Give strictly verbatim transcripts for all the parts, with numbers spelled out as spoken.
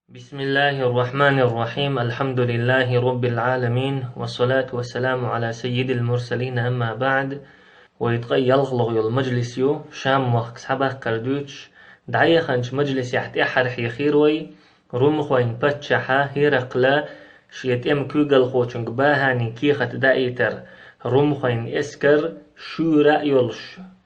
بسم الله الرحمن الرحيم. الحمد لله رب العالمين. والصلاة والسلام على سيد المرسلين. أما بعد. Вай ткъаь ялхлагӀа йола мажлис ю, Шам мохк схьабаккхар дуьйцуш, дӀаяханчу мажлисехь тӀаьххьара хьехийра вай, румхойн паччахьа ХӀиракъла шен тӀеман куьйгалхочуьнга БахӀанин кехат даийтар, румхойн эскар шуьйра а йолуш,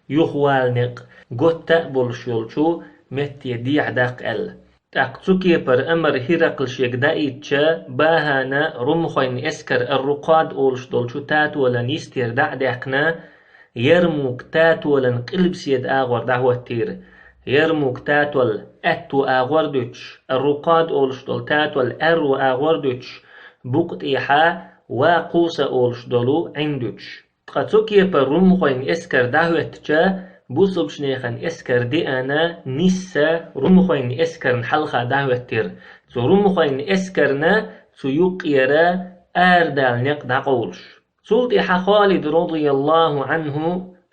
юхавала некъ готта а болуш йолчу метте дехьа даккха аьлла. ТӀаккха цу кепара амар ХӀиракъла шега даийтча, БахӀана румхойн эскар Ар-Рукъад олуш долчу татолан йистера дӀа а даьккхина, Ярмук татолан къилбаседа агӀор дӀахӀоттийра. Ярмук татол аьтту агӀор дуьтуш, Ар-Рукъад олуш долу татол аьрру агӀор дуьтуш, букъа тӀехьа Вакъуса олуш долу Ӏин дуьтуш. Ткъа цу кепара румхойн эскар дӀахӀоьттича, бусулбачу нехан эскар деана, нисса румхойн эскарна хьалха дӀахӀоьттира, цу румхойн эскарна цу юккъера арадала некъ дӀакъовлуш. Цул тӀаьхьа Халид, радияллаху Ӏанху,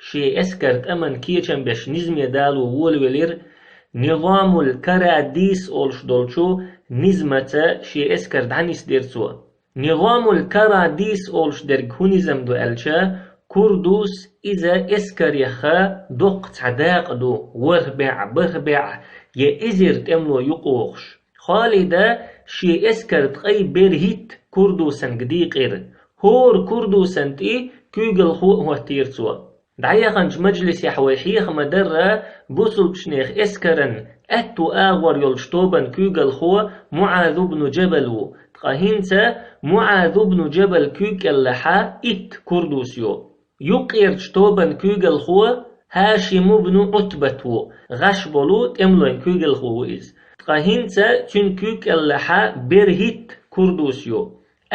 шен эскар тӀаман кечам беш низаме дало волавелира, Низамул Карадис олуш долчу низамаца шен эскар дӀанисдира цо. Низамул Карадис олуш дерг хӀун низам ду аьлча, Курдус иза эскарех доккха цхьа дакъа ду, ворхӀ бӀе, бархӀ бӀе я эзар тӀемало юкъавохуш. Халида шен эскар ткъе берхӀитта Курдусан дийкъира. ХӀора Курдусан тӀе куьйгалхо а хӀоттийра цо. ДӀаяханчу мажлисехь вай хьеха ма-дарра, бусулбачу нехан эскаран аьтту агӀор йолчу тобан куьйгалхо МуӀаз ибн Джабал ву, ткъа хӀинца МуӀаз ибн Джабал куьйкӀеллахьа итт Курдус ю. Юккъерчу тобан куьйгалхо ХӀашим ибн Ӏутбат ву, гӀаш болу тӀемалойн куьйгалхо ву иза. Ткъа хӀинца цуьнан куьйкӀеллахьа берхӀитта Курдус ю.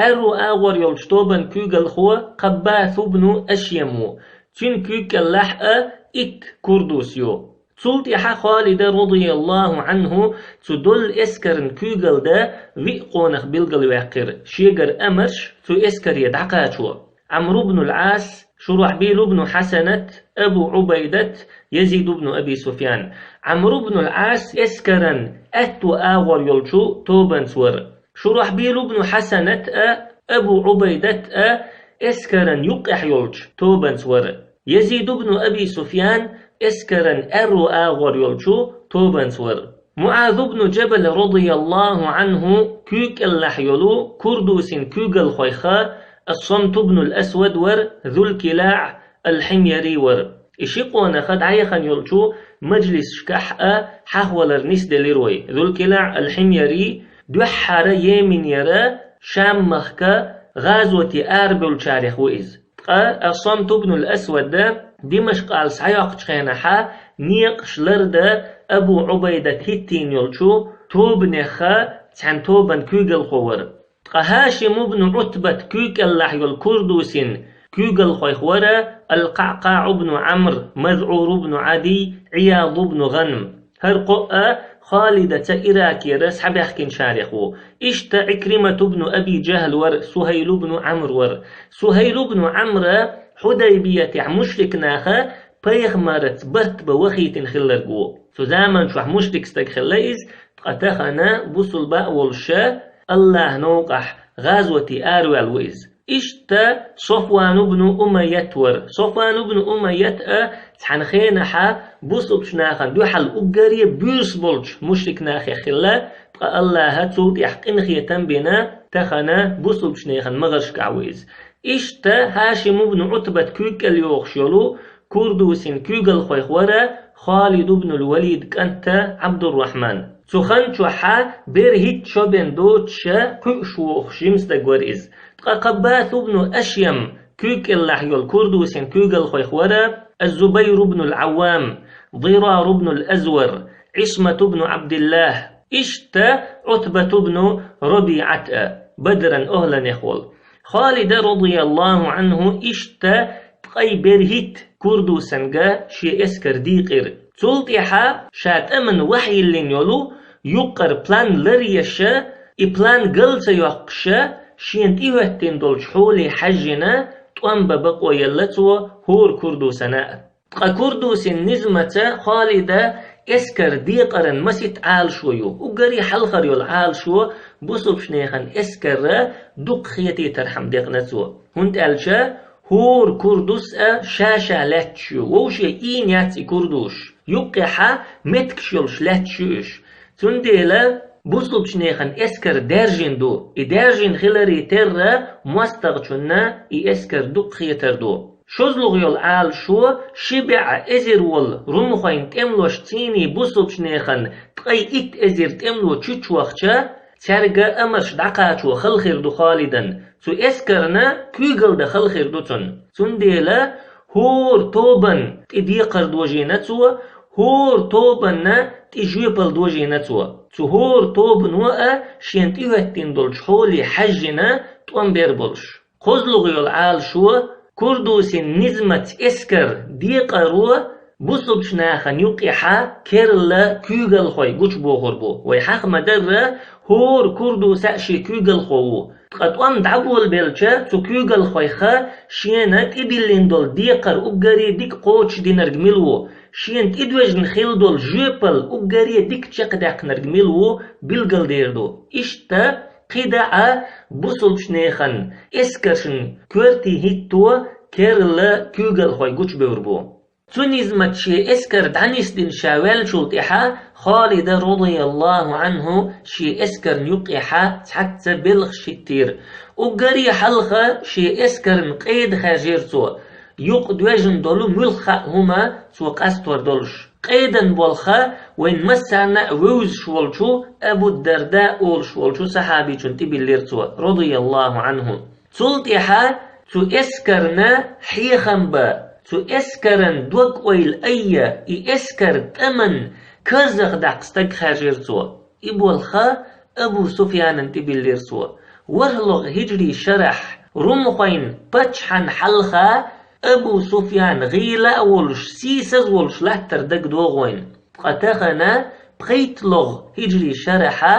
Аьрру агӀор йолчу тобан куьйгалхо Кхаббас ибн Ашьям ву, цуьнан куьйкӀеллахь а итт Курдус ю. Цул тӀаьхьа Халида, радияллаху Ӏанху, цу долу эскаран куьйгалда виъ къонах билгалваьккхира, шегара амарш цу эскаре дӀакхачо. Ӏамр ибн ал-Ӏас, Шурахьбил ибн Хьасанат, Абу Ӏубайдат, Язид ибн Аби Суфьян. Ӏамр ибн ал-Ӏас эскаран аьтту агӀор йолчу тобанца вара. Шурахьбил ибн Хьасанат а, Абу Ӏубайдат а эскаран юккъехь йолчу тобанца вара. Язид ибн Аби Суфьян эскаран аьрру агӀор йолчу тобанца вара. МуӀаз ибн Джабал, радияллаху Ӏанху, куьйкӀеллахь йолу Курдусин куьйгалхойх Ас-Самт ибн ал-Асвад вара, ЗулкилаӀ ал-Хьимяри вара. И ши къонах дӀаяхана йолчу мажлисашкахь а хьахвалар нисделира вай. ЗулкилаӀ ал-Хьимяри дуьххьара Йеменера Шам-махка гӀазоте арабевллачарех ву иза. Ткъа Ас-Самт ибн ал-Асвада Димашкъала схьайоккхучу хенахьа некъаш ларда Абу Ӏубайдат хӀиттийна йолчу тобанех цхьана тобан куьйгалхо вара. Ткъа ХӀашим ибн Ӏутбат куьйкӀеллахь йолу Курдусин куьйгалхойх вара Ал-КъаӀкъаӀ ибн Ӏамр, МазӀур ибн Ӏадий, Ӏияд ибн ГӀанм. ХӀара кхоъ а Халидаца Иракера схьабаьхкинчарех ву. Иштта Ӏикримат ибн Аби Джахьл вара, Сухьайл ибн Ӏамр вара. Сухьайл ибн Ӏамра Хьудайбиятехь мушрик наха пайхамарца барт бан вахийтина хилларг ву. Цу заман чохь мушрик стаг хилла иза, ткъа тахана бусулба а волуша, Аллахьа новкъахь гӀазоте араваьлла ву иза. Иштта Софван ибн Умайят вара. Софван ибн Умайят а цхьана хенахьа бусулбачу нахана дуьхьал уггаре буьйса болчу мушрик нахех хилла, ткъа Аллахьа цул тӀаьхьа къинхетам бина, тахана бусулбачу нехан магӀаршкахь ву иза. Иштта ХӀашим ибн Ӏутбат куьйкӀел йохуш йолу Курдусин куьйгалхойх вара Халид ибн ал-Валид кӀанта Ӏабдуррахьман. Цу хан чохьа берхӀитта шо бен доцуша кхуьуш вохуш жима стаг вара иза. Ткъа Кхаббас ибн Ашьям куьйкӀеллахь йолу Курдусин куьйгалхойх вара Аз-Зубайр ибн ал-Ӏаввам, Дирар ибн ал-Азвар, Ӏисмат ибн Ӏабдиллахь, иштта Ӏутбат ибн РабиӀат а, Бадран охӀланех волу. Халида, радияллаху Ӏанху, иштта ткъе берхӀитта Курдусанга шен эскар дийкъира. Цул тӀаьхьа ша тӀаман вахьйиллина йолу юккъара план ларъеша, и план гал ца йоккхуша, шена тӀехӀоьттина долчу хьоле хьаьжжина, тӀом бан бакъо елла цо хӀора Курдусана а. Ткъа Курдусин низамаца Халида Эскар декъаран масийтта Ӏалашо ю. Уггаре хьалхара йолу Ӏалашо бусалбачу нехан эскар дукха хетийтархьама декъна цо. ХӀунда аьлча хӀора курдус а ша-ша лаьтташ ю, вовше ийна яц и курдуш. Юккъехьа меттигаш йолуш лаьтташ ю уьш. Цундела бусалбачу нехан эскар даьржина ду. И даьржина хиларе терра мостагӀчунна и эскар дукха хетар ду. ШозлагӀа йолу Ӏалашо ши бӀе эзар волу румхойн тӀемалош цӀийнан бусалбачу нехан ткъе итт эзар тӀемало чучувахча, цаьрга амарш дӀакхачо хала хир ду Халидан, цу эскарна куьйгалла дан хала хир ду цунна. Цундела хӀора тобанна тӀе декхар дожийна цо, хӀора тобанна тӀе жоьпалла дожийна цо. Цу хӀора тобано а шена тӀехӀоьттина долчу хьоле хьаьжжина тӀом бер болуш. КхозлагӀа йолу Ӏалашо, курдусан низамца эскар декъаро бусалбачу нахана юккъехьа керла куьйгалхой гучубохур бу. Вай хьаха ма-дарра, хӀора курдуса а шен куьйгалхо ву. Ткъа тӀом дӀаболабелча, цу куьйгалхойх шена тӀедиллина долу декхар уггаре дика кхочушдинарг мила ву, шена тӀедоьжна хилла долу жоьпалла уггаре дика чекхдаьккхинарг мила ву, билгалдер ду. Иштта кхидӀа а бусалбачу нехан эскаршна коьрте хӀитто керла куьйгалхой гучубевр бу. Цу низамца шен эскар дӀанисдина ша ваьллачул тӀаьхьа Халида, радияллаху Ӏанху, шен эскарна юккъехьа цхьацца белхаш хӀиттийра. Уггаре хьалха шен эскарна къеда хаьржира цо, юкъа доьжна долу муьлхха а хӀума цо къастор долуш. Къедан болх вайн массарна а вевзаш волчу Абу Дарда олуш волчу сахьабичунна тӀебиллира цо, радияллаху Ӏанху. Цул тӀаьхьа цу эскарна хьехам бан, цу эскаран дог-ойла айъа, и эскар тӀаман карзахдаккха стаг хаьржира цо. И болх Абу Суфьянна тӀебиллира цо. ВорхӀалгӀа хӀиджри шарахь румхойн паччахьан хьалха Абу Суфьян гӀийла а волуш, сийсаз а волуш латтар дагадогӀу вайна. Ткъа тахана пхийтталгӀа хӀиджри шарахьа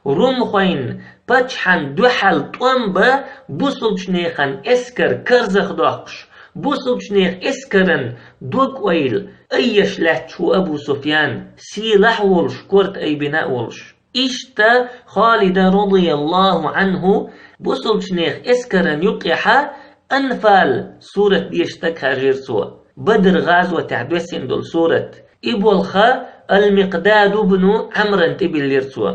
румхойн паччахьан дуьхьал тӀом бан бусалбачу нехан эскар карзахдоккхуш, бусалбачу нехан эскаран дог-ойла айъеш лаьтташ ву Абу Суфьян, сийлахь а волуш, корта айбина а волуш. Иштта Халида, радияллаху Ӏанху, бусалбачу нехан эскаран юккъехьа Анфал сурат дешаш стаг хаьржира цо. Бадр гӀазотехь доьссина долу сурат. И болх Ал-Микъдад ибн Ӏамрана тӀебиллира цо.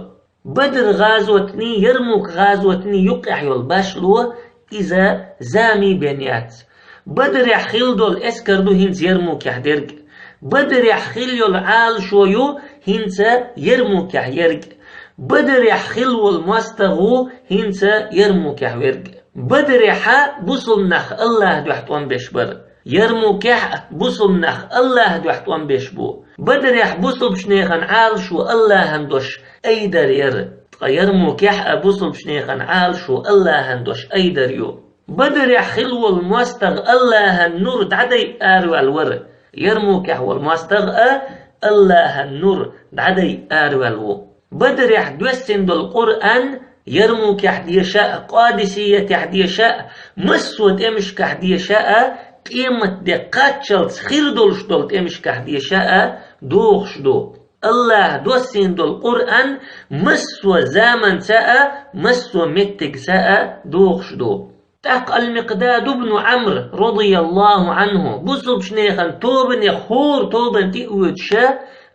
Бадр гӀазотний, Ярмук гӀазотний юккъехь йолу башло иза зама бен яц. Бадрехь хилла долу эскар ду хӀинца Ярмукехь дерг. Бадрехь хилла йолу Ӏалашо ю хӀинца Ярмукехь ерг. Бадрехь хилла волу мостагӀа ву хӀинца Ярмукехь верг. Бадрехьа бусалба нах АллахӀан дуьхьа тӀом беш бара. Ярмукехь а бусалба нах АллахӀан дуьхьа тӀом беш бу. Бадрехь бусалбачу нехан Ӏалашо АллахӀан дош айдар яра. Ткъа Ярмукехь а бусалбачу нехан Ӏалашо АллахӀан дош айдар ю. Бадрехь хилла волу мостагӀа АллахӀан нур дӀадайа араваьлла вара. Ярмукехь волу мостагӀа а АллахӀан нур дӀадайа араваьлла ву. Бадрехь доьссина долу Къуръан Ярмукехь деша а, Къадисиятехь деша а, массо а тӀемашкахь деша а, къематде кхаччалц хир долуш долу тӀемашкахь деша а догӀуш ду. АллахӀа доссийна долу Къуръан массо а заманца а, массо а меттигца а догӀуш ду. ТӀаккха Ал-Микъдад ибн Ӏамр, радияллаху Ӏанху, бусалбачу нехан тобанех хӀора тобанна тӀе а воьдуш,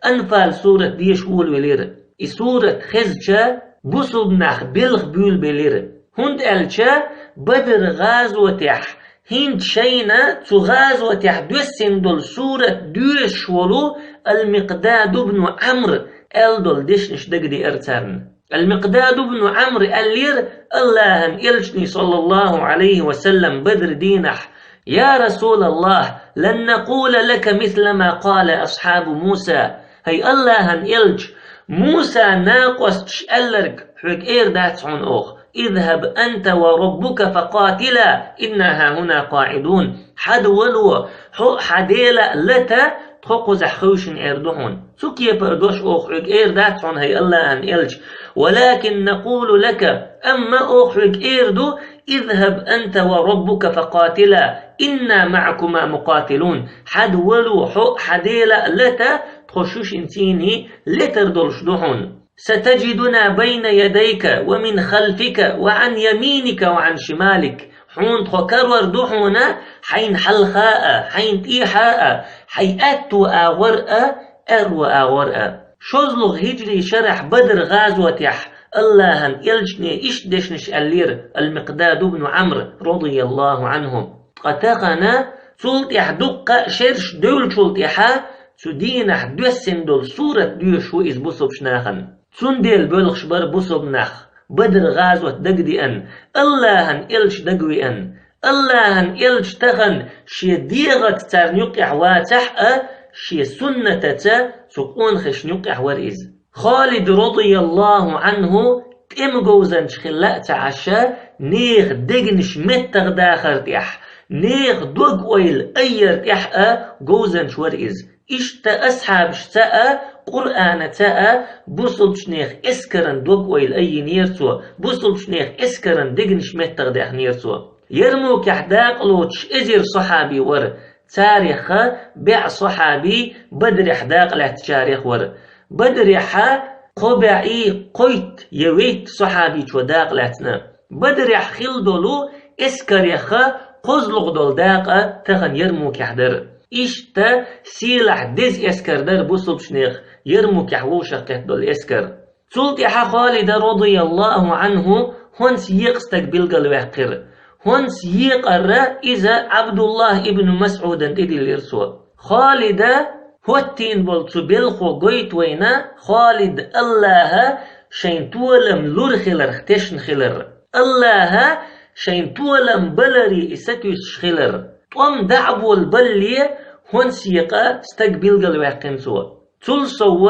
Анфал сурат деша волавелира. И сурат хезча, бусалба нах белха буьйлабелира. ХӀунда аьлча Бадр гӀазотехь хӀинца шайна цу гӀазотехь доьссина долу сурат доьшуш волу Ал-Микъдад ибн Ӏамр аьлла долу дешнаш дагадеара царна. Ал-Микъдад ибн Ӏамр аьллера АллахӀан элчане, саллаллаху Ӏалайхи ва саллам, Бадр дийнахь: «Я Расулаллах, лан накъула лака мисла ма къала асхьабу Муса». ХӀай АллахӀан элча, Мусан накъосташа аьлларг хьоьга эр дац хьуна оха: «اذهب أنت وربك فقاتلا إنا هاهنا قاعدون». Хьада вало, хьо а хьан Дела а лата, Кхо кхузахь хевшина эр ду хьуна. Цу кепара дош оха хьоьга эр дац хьуна, хӀай Аллахьан элча. «ولكن نقول لك», амма оха хьоьга эр ду: «اذهب أنت وربك فقاتلا إنا معكما مقاتلون». Хьада вало, хьо а, хьан Дела а лета, тхо шу шинций летар долуш ду хьуна. «ستجدنا بين يديك ومن خلفك وعن يمينك وعن شمالك». Хьуна тхо карор ду хьуна, хьайна хьалха а, хьайна тӀехьа а, хьайн аьтту агӀор а, аьрру агӀор а. ШозлагӀа хӀиджри шарахь Бадр гӀазотехь Аллахьан элчане иштта дешнаш аьллера Ал-Микъдад ибн Ӏамр, радияллаху Ӏанху. Ткъа тахана, цул тӀаьхьа дуккха а шераш девллачул тӀаьхьа, цу дийнахь доьссина долу сурат доьшуш ву иза бусалбачу нахана. Цундела боьлхуш бара бусалба нах, Бадр гӀазот дагадеана, Аллахьан элча дагавеана. Аллахьан элча тахана шен дегӀаца царна юккъехь вацахь а, шен суннатаца цу къонахашна юккъехь вара иза. Халид, радияллаху Ӏанху, тӀеман говзанча хилла а ца Ӏаш, нехан дегнаш меттах дахар тӀехь, нехан дог-ойла айяр тӀехь а говзанча вара иза. Иштта асхьабашца а, Къуръанаца а бусалбачу нехан эскаран дог-ойла айинера цо, бусалбачу нехан эскаран дегнаш меттах даьхнера цо. Ярмукехь дакъа лоцуш эзар сахьаби вара, царех бӀе сахьаби Бадрехь дакъа лаьцначарех вара. Бадрехь кхо бӀе кхойтта я вейтта сахьабичо дакъа лаьцна. Бадрехь хилла долу эскарех кхозлагӀа долу дакъа тахана Ярмукехь дара. Иштта сийлахь деза эскар дара бусалбачу нехан Ярмукехь вовшах кхетта долу эскар. Цул тӀаьхьа Халида, радияллаху Ӏанху, хӀонс екъа стаг билгалваьккхира. ХӀонс екъара иза Ӏабдуллахь ибн МасӀудана тӀедиллира цо. Халида хӀоттийна болу цу белхо гойту вайна, Халид Аллахьа шайн толам лур хиларх тешна хилар. Аллахьа шайн толам баларе и сатуьйсуш хилар. ТӀом дӀа а болабалле, хӀонс екъа стаг билгалваьккхина цо. Цул сов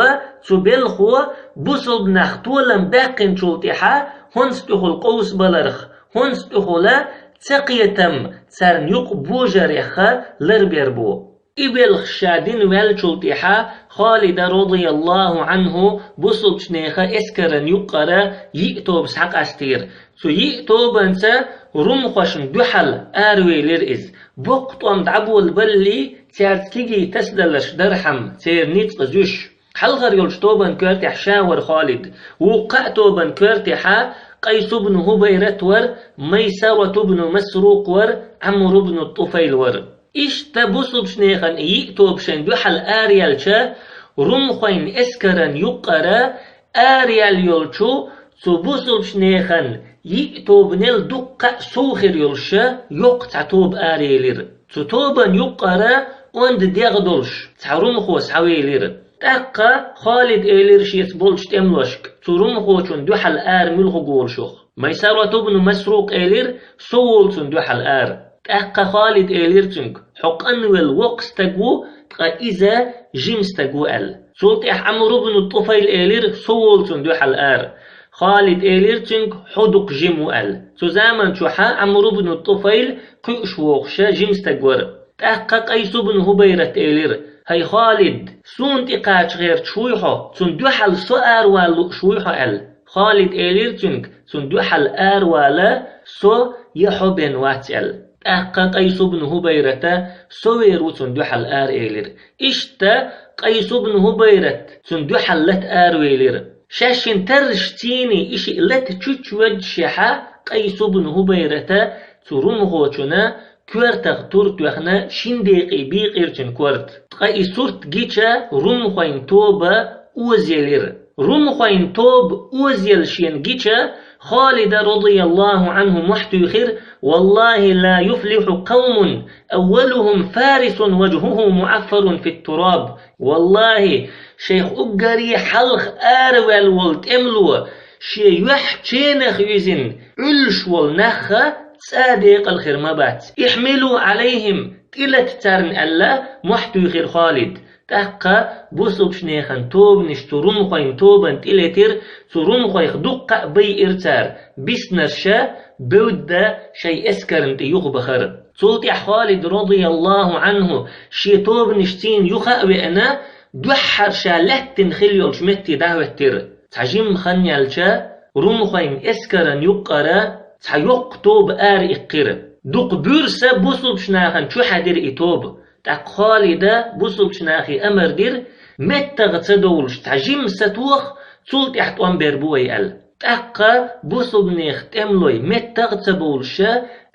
цу белхо бусалба нах толам баьккхинчул тӀаьхьа хӀонс тӀехула къовсабаларх, хӀонс тӀехула цакхетам царна юкъа божарех ларбер бу. И белх ша дина ваьллачул тӀаьхьа Халида, радияллаху Ӏанху, бусалбачу нехан эскаран юккъара йиъ тоба схьакъастийра. Цу йиъ тобанца румхошна дуьхьал аравелира иза. Боккха тӀом дӀаболабаллий, цаьрца кегий тасадаларш дархьама, церан ницкъ зуьш. Хьалхара йолчу тобан коьртехь ша вара Халид. Вукху кхаа тобан коьртехьа Къайс ибн ХӀубайрат вара, Майсарат ибн Масрукъ вара, Ӏамр ибн ТӀуфайл вара. Иштта бусалбачу нехан и йиъ тоба шайн дуьхьал араяьлча, румхойн эскаран юккъара араяьлла йолчу цу бусалбачу нехан йиъ тобанел дуккха а сов хир йолуша, йоккха цхьа тоба араелира. Цу тобан юккъара онда дегӀ долуш цхьа румхо схьавелира. ТӀаккха Халид элира шеца болчу тӀемалошка, цу румхочун дуьхьал ара муьлха гӀолушух. Майсарат ибн Масрукъ элира, со волу цунна дуьхьал ара. ТӀаккха Халид элира цуьнга: «Хьо къанвелла воккха стаг ву, ткъа иза жима стаг ву», – аьлла. Цул тӀаьхьа Ӏамр ибн ТӀуфайл элира: «Со волу цунна дуьхьал ара». Халид элира цуьнга: «Хьо дукха жима ву», – аьлла. Цу заман чохьа Ӏамр ибн ТӀуфайл кхуьуш вохуша жима стаг вара. ТӀаккха Къайс ибн ХӀубайрат элира: «ХӀай Халид, суна тӀекхача гӀерташ вуй хьо, цунна дуьхьал со аравала лууш вуй хьо?» – аьлла. Халид элира цуьнга: «Цунна дуьхьал аравала со я хьо бен вац», – аьлла. ТӀаккха Къайс ибн ХӀубайрата: «Со вер ву цунна дуьхьал ара», – элира. Иштта Къайс ибн ХӀубайрат цунна дуьхьал лата аравелира. Шаьшшинна тарраш цийний и шиъ лата чучча воьддашехьа, Къайс ибн ХӀубайрата цу румхочунна коьртах тур тоьхна шин декъий бийкъира цуьнан корта. Ткъа и сурт гича румхойн тоба озаелира. Румхойн тоба озаелла шена гича, Халида, радияллаху Ӏанху, мохь туьйхира: «والله لا يفلح قوم أولهم فارس وجهه معفر في التراب». Валлахи, шайх уггаре хьалха араваьлла волу тӀемало шен юьхь ченах юьзина Ӏуьллуш волу нахха цӀа декъал хир ма бац. «احملوا عليهم», тӀелата царна аьлла, мохь туьйхира Халид. ТӀаккха бусулбчу нехан тобанаш цу румхойн тобанна тӀелетира, цу румхойх дуккха а байира цара, биснарш а, бевдда шайн эскарна тӀе юхабахара. Цул тӀаьхьа Халид, радияллаху Ӏанху, шен тобанаш цунна юха а веана, дуьххьара ша лаьттина хилла йолчу метте дӀахӀоьттира. Цхьа жимма хан яьлча, румхойн эскаран юккъара цхьа йоккха тоба ара иккхира. Дукха буьрса бусулбчу нахана чухьаьдира и тоба. ТӀаккха Халида бусулбчу нахе амар дира, меттах ца довлуш цхьа жимма са тоха, цул тӀаьхьа тӀом бер бу вай аьлла. ТӀаккха бусулбнех тӀемалой меттах ца бовлуша,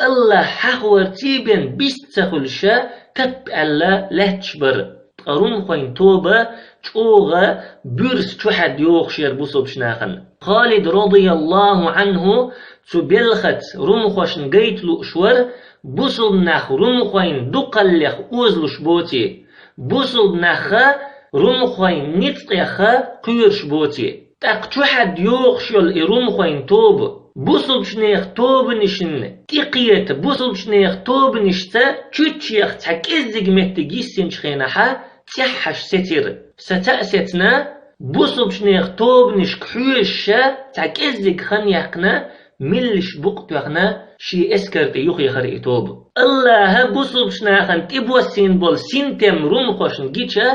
Аллахь хьахаварций бен бист ца хуьлуша, тап аьлла лаьтташ бара. Ткъа румхойн тоба чӀогӀа буьрса чухьаьдда йогӀуш яра бусулбчу нахана. Халид, радияллаху Ӏанху, цу белхаца румхошна гайта лууш вара, бусулб нах румхойн дукхаллех озалуш боций, бусулб нахха румхойн ницкъеха кхоьруш боций. ТӀаккха чухьаьдда йогӀуш йолу и румхойн тоба, бусулбчу нехан тобанашна тӀекхета, бусулбчу нехан тобанашца чуччех цхьа кӀеззиг меттиг йиссинчу хенахьа, цӀеххьаш сецира. Саца а сецна, бусулбчу нехан тобанашка хьоьжуша цхьа кӀеззиг хан яьккхина, миллиш букъ тоьхна, шен эскар тӀе юхаяхара и тоба. Аллахьа бусулбчу нахана тӀебоссийна болу синтем румхошна гича,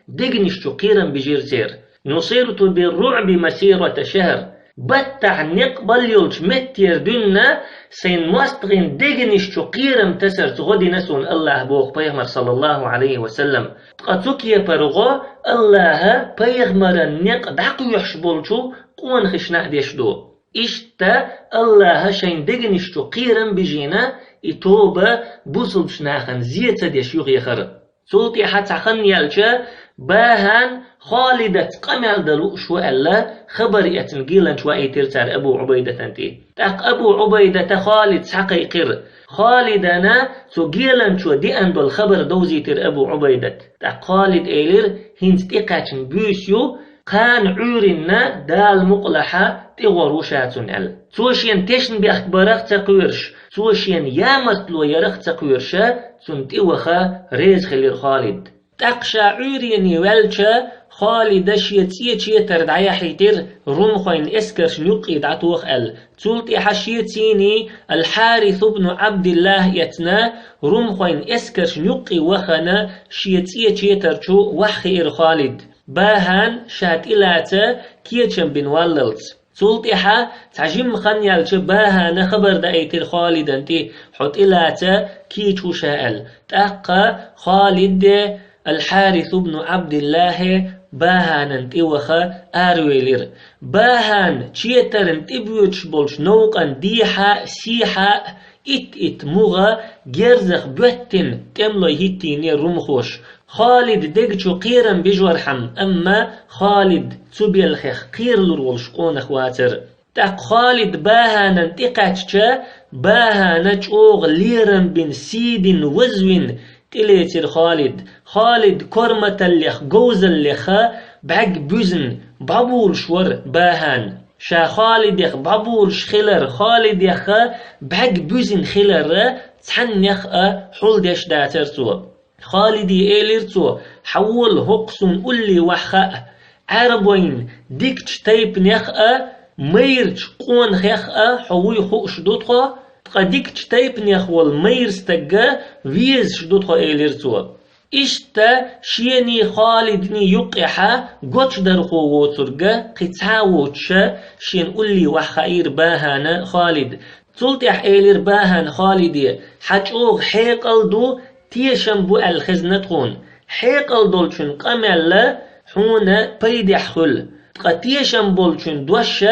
дегнаш чу кхерам бижира церан. «نصرت بالرعب مسيرة شهر». Баттахь некъ балла йолчу меттера дуьйна сайн мостагӀийн дегнаш чу кхерам тасарца гӀо дина суна Аллахьа, боху пайхамар, саллаллаху Ӏалайхи ва саллам. Ткъа цу кепара гӀо Аллахьа пайхамаран некъ дӀакхоьхьуш болчу къонахашна а деш ду. Иштта Аллахьа шайн дегнаш чу кхерам бижийна, и тоба бусулбчу нахана зе ца деш юхаяхара. Цул тӀаьхьа цхьа хан яьлча, БахӀан Халидаца къамел дан лууш ву аьлла, хабар эцна геланчу ваийтира цара Абу Ӏубайдатан тӀе. ТӀаккха Абу Ӏубайдата Халид схьакхайкхира. Халидана цу геланчо деана долу хабар довзийтира Абу Ӏубайдата. ТӀаккха Халид элира: «ХӀинца тӀекхаьчна буьйса ю, кхана Ӏуьйранна Дала мукъалахьа тӀегӀор ву ша цунна», — аьлла. Цо шена тешнабехк барах а ца кхоьруш, цо шена ямартло ярах а ца кхоьруша, цунна тӀеваха реза хилира Халид. ТӀаккха ша Ӏуьйране ваьлча, Халида шен цӀен четар дӀаяхьийтира, румхойн эскаршна юккъе дӀатоха аьлла. Цул тӀаьхьа шен цӀийний Ал-Хьарис ибн Ӏабдиллахь эцна, румхойн эскаршна юккъе вахана, шен цӀен четар чу ваххиира Халид. БахӀан ша тӀелаца кечам бина валлалц. Цул тӀаьхьа цхьа жимма хан яьлча, БахӀана хабар даийтира Халидан тӀе, хьо тӀелаца кийча ву ша аьлла. ТӀаккха Халиде Ал-Хьарис ибн Ӏабдиллахье БахӀанан тӀе ваха аравелира. БахӀан четарна тӀебоьдуш болчу новкъан дехьа а, сехьа а, итт-итт мугӀа герзах боьттина тӀемалой хӀиттийнера румхоша. Халид дег чу кхерам бижорхьама, амма Халид цу белхех кхералур волуш къонах вацара. ТӀаккха Халид БахӀанан тӀе кхаьчча, БахӀана чӀогӀа лерам бина, сий дина, вазвина тӀелецира Халид. Халид корматаллех, говзаллеха бӀаьг буьзна, бӀобулуш вара БахӀан. Ша Халидех бӀобулуш хилар, Халидеха бӀаьг буьзна хиларра цхьаннех а хьулдеш дацара цо. Халиде элира цо: «Хьавола, хӀокху суна улле ваха хаьа, Ӏаьрбойн дикачу тайпанех а, майрачу къонахех а хьо вуй хууш ду тхо, ткъа дикачу тайпанех волу майра стагга везаш ду тхо», — элира цо. Иштта шений Халидний юккъехьа гочдархо воцург кхин цхьа а воцуша, шена улле ваха хаийра БахӀана Халид. Цул тӀаьхьа элира БахӀана Халиде: «Хьан чӀогӀа хьекъал ду, тешам бу аьлла хезна тхуна. Хьекъал долчун къамел хьуна пайдехь хуьлу, ткъа тешам болчун дош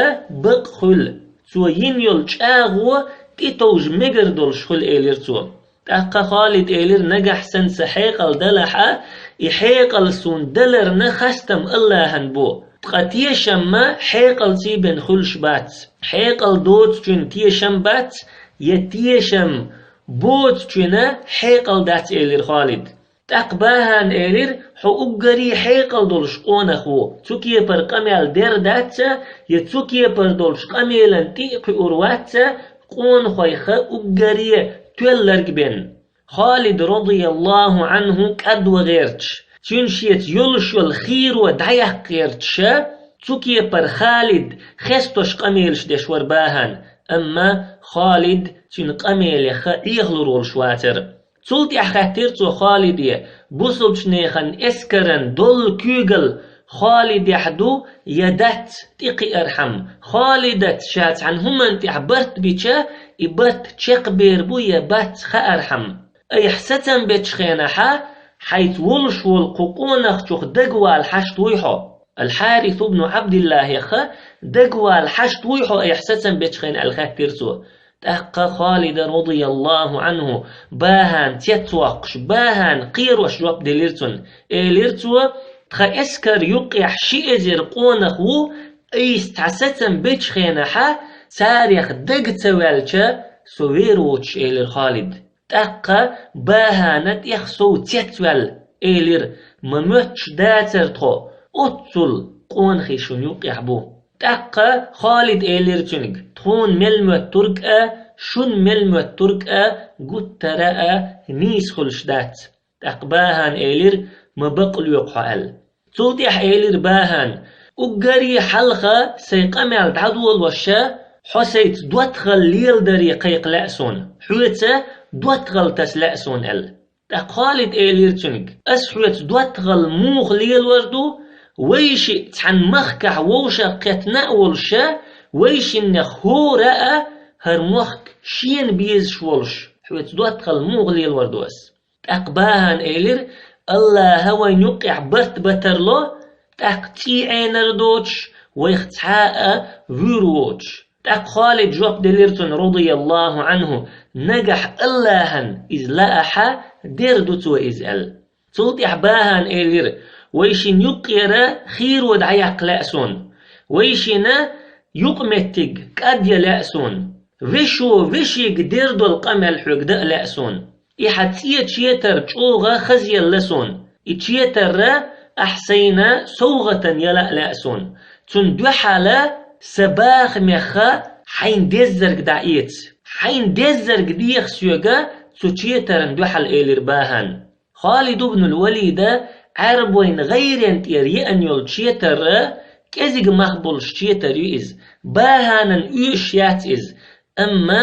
бакъ хуьлу. Цо йина йолу чӀагӀо тӀетовжа мегар долуш хуьлу», — элира цо. ТӀаккха Халид элира: «Нагахь санна сан хьекъал далахь а, и хьекъал суна даларна хастам Аллахьан бу. Ткъа тешам-м хьекъалций бен хуьлуш бац. Хьекъал доцучун тешам бац, я тешам боцучун хьекъал дац», — элира Халид. ТӀаккха БахӀана элира: «Хьо уггаре хьекъал долуш къонах ву, цу кепара къамел дер дац а, я цу кепара долчу къамелан тӀе а кхуьур вац а, къонахойх уггаре тоьлларг бен». Халид, радияллаху Ӏанху, кӀадван гӀерташ, Цуьнан шеца йолуш йолу хийро дӀаяккха гӀерташ, цу кепара Халид хестош къамелаш деш вара БахӀан, амма Халид цуьнан къамелех Ӏехалур волуш вацара. Цул тӀаьхьа хаьттира цо Халиде: «Бусалбачу нехан эскаран доллу куьйгалла Халидехь ду я дац?» ТӀекхиархьама, Халида ша цхьана хӀуманна тӀехь барт бича, и барт чекхбер бу я бац хаархьама. Айхьа сацам бечу хенахьа, хьайца волуш волу кху къонахчух дагавала хьашт вуй хьо? Ал-Хьарис ибн Ӏабдиллахьеха дагавала хьашт вуй хьо айхьа сацам бечу хенахь? Аьлла хаьттира цо. ТӀаккха Халида, радияллаху Ӏанху, БахӀан цецвоккхуш, БахӀан кхерош жоп делира цунна. Элира цо: «Тхан эскар юккъехь ши эзар къонах ву, айса цхьа сацам бечу хенахьа, царех дага ца ваьлча, со вер воцуш», — элира Халид. ТӀаккха БахӀана тӀех сов цецваьлла, элира: «Ма моьттуш дацара тхо, оццул къонахий шуна юккъехь бу». ТӀаккха Халид элира цуьнга: «Тхуна мел моьттург а, шуна мел моьттург а гуттара а нийса хуьлуш дац». ТӀаккха БахӀана элира: «Ма бакъ лоькху хьо», — аьлла. Цул тӀаьхьа элира БахӀана: «Уггаре хьалха сайн къамел дӀадолоша, хьо сайца доттагӀалла леладаре кхайкха лаьа суна, хьоьца доттагӀалла таса лаьа суна», — аьлла. ТӀаккха Халид элира цуьнга: «Ас хьоьца доттагӀалла муха лелор ду, вайшиъ цхьана махкахь вовшах кхетна а волуша, вайшиннех хӀора а хӀара мохк шена безаш волуш, хьоьца доттагӀалла муха лелор ду ас?» ТӀаккха БахӀана элира: «Аллаха вайн юккъехь барт бан тарло, тӀаккха цӀий Ӏенар доцуш, вайх цхьа а вуьйр воцуш». ТӀаккха Халид жоп делира цунна, радияллаху Ӏанху: «Нагахь Аллахьан иза лаахьа, дер ду цо иза», — аьлла. Цул тӀаьхьа БахӀана элира: «Вайшин юккъера хийро дӀаяккха лаьа суна, вайшина юкъаметтиг кӀадъян лаьа суна. Вешо вешига дер долу къамел хьоьга дан а лаьа суна. И хьан цӀен четар чӀогӀа хазъелла суна. И четарра ахь сайна совгӀатана яла а лаьа суна. Цунна дуьхьал сан бахамехха хьайна деззарг дӀаэца. Хьайна деззарг деха соьга цу четарна дуьхьал», — элира БахӀана. Халид ибн ал-Валида Ӏаьрбойн гӀайрен тӀера еана йолу четарра кӀезиг мах болуш четар ю иза. БахӀанан оьшуш яц иза, амма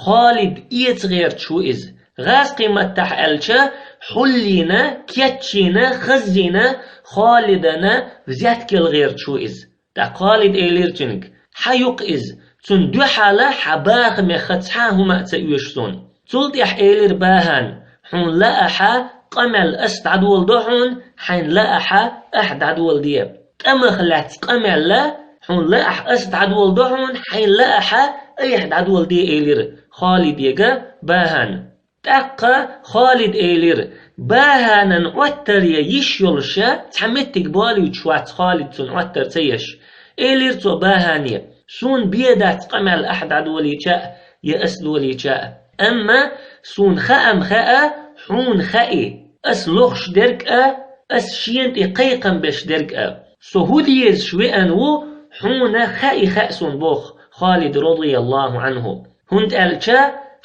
Халид эца гӀерташ ву иза. ГӀазкхийн маттахь аьлча, хьуллийна, кечйийна, хаззийна Халидана взятка яла гӀерташ ву иза. ТӀаккха Халид элира цуьнга: «Хьан юкъа иза, цунна дуьхьал хьан бахамехха цхьа а хӀума а ца оьшу суна». Цул тӀаьхьа элира БахӀана: «Хьуна лаахьа, къамел ас дӀадоладо хьуна, хьайна лаахьа, ахь дӀадоладе. ТӀамах лаьцна къамел а, хьуна лаахь, ас дӀадоладо хьуна, хьайна лаахьа, айхьа дӀадоладе», — элира Халиде БахӀана. ТӀаккха Халид элира: «БахӀанан Ӏоттаре йиш йолуша цхьа меттиг болуьйтуш вац Халид цунна Ӏоттар ца еш». Элира цо БахӀане: «Суна бен дац къамел ахь дӀадолийча а, я ас долийча а. Амма суна хаам хаьа, хьуна хаьий, ас лохуш дерг а, ас шена тӀе кхайкхам беш дерг а. Со хӀун дезаш веана ву, хьуна хаьий хаьа суна», — боху Халид, радияллаху Ӏанху. «ХӀунда аьлча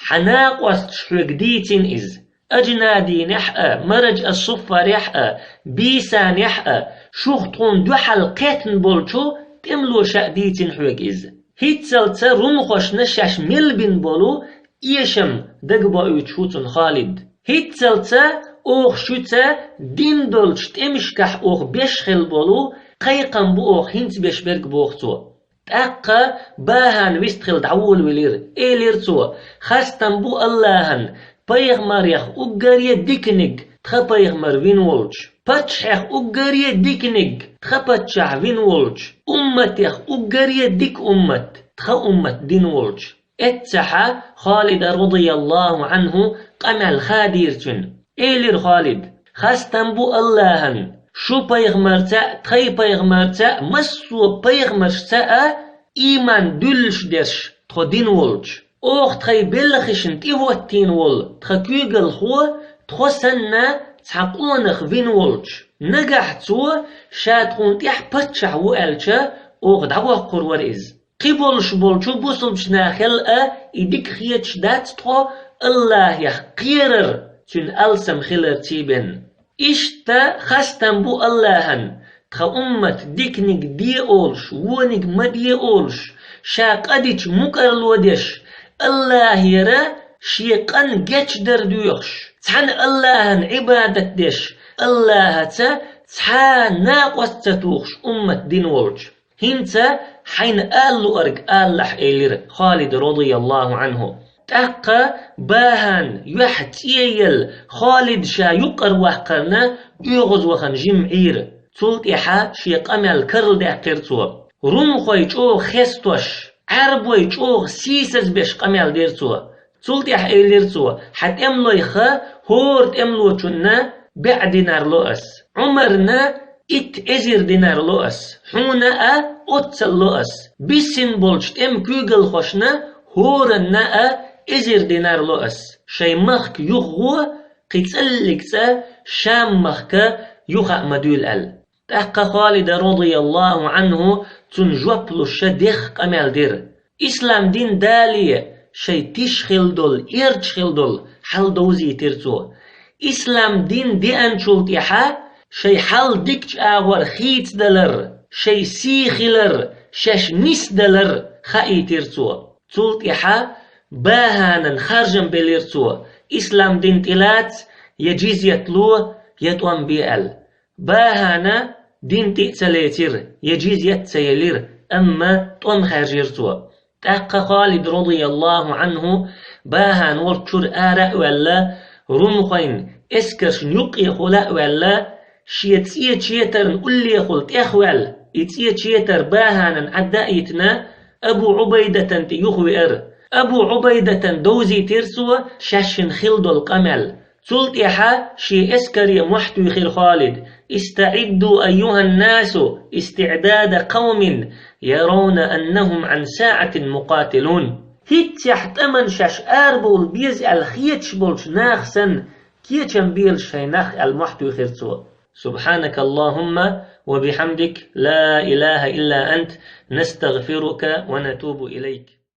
хьан накъосташа хьоьга дийцина иза. Аджнадинехь а, Мараж ас-Суффарехь а, Бийсанехь а, шух тхуна дуьхьал кхетна болчу тӀемалоша а дийцина хьоьга иза. ХӀинццалца румхошна шаьш мел бина болу эшам дагабоуьйтуш ву цунна Халид. ХӀинццалца оха шуьца дина долчу тӀемашкахь оха беш хилла болу кхайкхам бу оха хӀинца беш берг», — боху цо. ТӀаккха БахӀана вистхила дӀаволавелира. Элира цо: «Хастам бу Аллахьан, пайхамарех уггаре диканиг тхан пайхамар вина волчу, паччахьех уггаре диканиг тхан паччахь вина волчу, умматех уггаре дика уммат тхан уммат дина волчу». Эццахьа Халида, радияллаху Ӏанху, къамел хадийра цуьнан. Элира Халид: «Хастам бу Аллахьан, шу пайхамарца а, тхайн пайхамарца а, массо а пайхамаршца а ийман дуьллуш дерш тхо дина волчу. Оха тхайн белхашна тӀехӀоттийна волу тхан куьйгалхо тхо санна цхьа къонах вина волчу. Нагахь цо ша тхуна тӀехь паччахь ву аьлча, оха дӀавоккхур вара иза. Кхин болуш болчу бусалбачу нахел а и дика хеташ дац тхо, Аллахьех кхерар цуьнан алсам хиларций бен». Иштта хастам бу Аллахьан, тха уммат диканиг де олуш, вониг ма де олуш, ша къа дича мукӀарло деш, Аллахьера шен къан гечдар доьхуш, цхьана Аллахьан Ӏибадат деш, Аллахьаца цхьа а накъост ца тухуш уммат дина волчу. ХӀинца хьайна ала луург алалахь, элира Халид радияллаху Ӏанху. ТӀаккха БахӀан юьхь цӀе елла, Халид ша юккъара ваккхарна, оьгӀазвахана жимма Ӏийра. Цул тӀаьхьа шен къамел карладаьккхира цо. Румхой чӀогӀа хестош, Ӏаьрбой чӀогӀа сийсазбеш къамел дира цо. Цул тӀаьхьа элира цо: «Хьан тӀемалойх хӀора тӀемалочунна бӀе динар ло ас, Ӏумарна итт эзар динар ло ас, хьуна а оццул ло ас, биссина болчу тӀеман куьйгалхошна хӀоранна а эзар динар ло ас. Шайн махка юхагӀо, кхин цӀаллиг цӀа Шам-махка юха а ма дуьйла», — аьлла. ТӀаккха Халида радияллаху Ӏанху цунна жоп луш ша дехха къамел дира. Ислам дин дале, шайн тиша хила долу, эрча хила долу хьал довзийтира цо. Ислам дин деанчул тӀаьхьа шайн хьал дикачу агӀор хийцадалар, шайн сий хилар, шаьш нисдалар хаийтира цо. Цул тӀаьхьа БахӀанан харжам белира цо: «Ислам дин тӀелаца, я джизйат ло, я тӀом бе», — аьлла. БахӀана дин тӀе а ца лецира, я джизйат а ца елира, амма тӀом хаьржира цо. ТӀаккха Халид радияллаху Ӏанху БахӀан волччуьра ара а ваьлла, румхойн эскаршна юккъехула а ваьлла, шен цӀен четарна уллехула тӀехваьлла, и цӀен четар БахӀанан Ӏадда а йитина, Абу Ӏубайдатан тӀе юхавеара. Абу Ӏубайдатан довзийтира цо шаьшшинна хила долу къамел. Цул тӀаьхьа шен эскаре мохь туьйхира Халид: «استعدوا أيها الناس استعداد قوم يرون أنهم عن ساعة مقاتلون». ХӀинццехь тӀаман шаьш арабовла беза аьлла хеташ болчу наха санна, кечам белаш шайн нах, аьлла мохь туьйхира цо. سبحانك اللهم وبحمدك، لا إله إلا أنت، نستغفرك ونتوب إليك.